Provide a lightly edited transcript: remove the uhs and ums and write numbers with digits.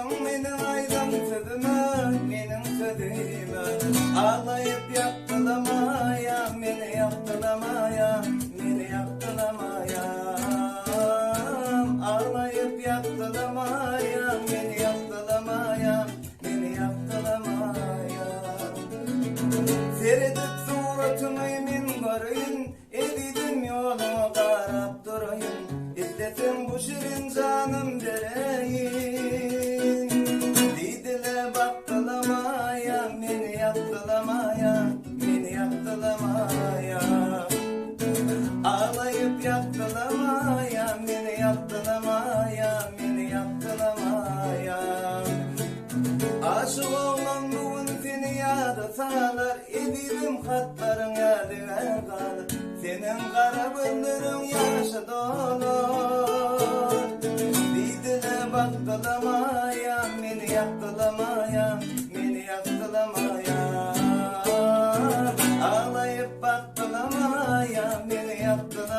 Ynanmadyň meniň aýdan sözüme, meniň sözüme. Aglaýyp ýakdylamaýa, meni ýakdylamaýa, meni ýakdylamaýa. Aglaýyp ýakdylamaýa, meni ýakdylamaýa, meni ýakdylamaýa. Seredip suratyňy men göreýin, Ezizim ýoluňa garap duraýyn, Isleseň bu şirin janym bereýin. Diýdile bakdylamaýa, meni ýakdylamaýa, meni ýakdylamaýa. Aglaýyp ýakdylamaýa, meni ýakdylamaýa, meni ýakdylamaýa. Aşyk oglan bu gün seni ýada salar, Ezizim hatlaryň ýadygär galar, Seniň gara gözleriň ýaşa dolar. Diýdile bagtylamaýa, meni ýakdylamaýa, meni ýakdylamaýa. Aglaýyp bagtylamaýa, meni ýakdylamaýa.